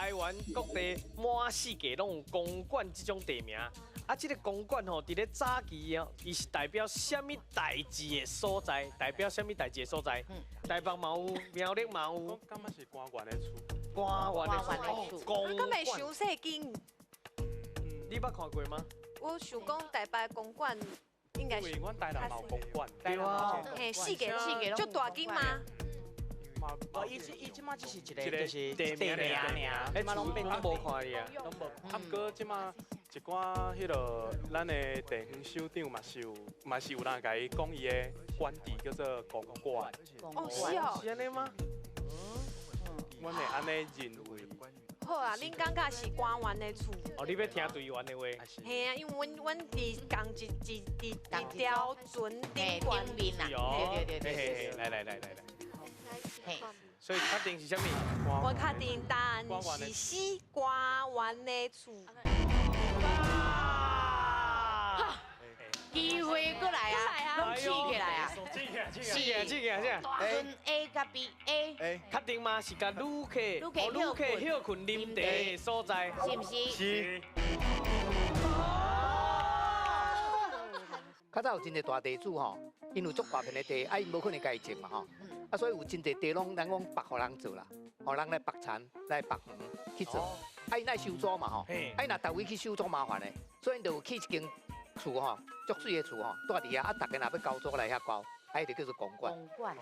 台灣各地滿世界攏有公館這種地名。啊，這個公館吼，佇咧早期哦，伊是代表啥物代誌的所在？代表啥物代誌的所在？台北嘛有，苗栗嘛有。感覺是官員的厝。官員的厝。公敢袂傷細間？你捌看過嗎？我想講台北公館應該是。因為阮台南嘛有公館。對啊。嘿，四個四個，足大間嗎？哦，伊這馬只是一個就是地名爾，彼厝攏無看伊啊。攏無。啊，毋過這馬一寡彼个咱的地方首長嘛是有，嘛是有人共伊講伊的官邸叫做公館。哦，是哦。是按呢嗎？阮會按呢認為。好啊，恁感覺是官員的厝？哦，你欲聽隊員的話。嘿啊，因為阮佇仝一一佇佇條船頂頂面啊。對對對對。來來來來來。所以確定是啥物？我確定答案是 C 官員的厝。哇！機會過來啊，攏試起來啊！試起來，試起來，試起來，陣 A 佮 B A。確定嗎？是共旅客、旅客歇睏啉茶的所在，是毋是？是。較早有真濟大地主吼，𪜶有足大片的地，啊，𪜶無可能家己種嘛吼，啊，所以有真濟地攏咱講縛予人做啦，予人來縛田、來縛園去做，啊，𪜶愛收租嘛吼，啊，𪜶若逐位去收租麻煩的，所以𪜶就有起一間厝吼，足媠的厝吼，蹛佇遐，啊，逐家若欲交租來遐交，啊，彼就叫做公館。公館。哦。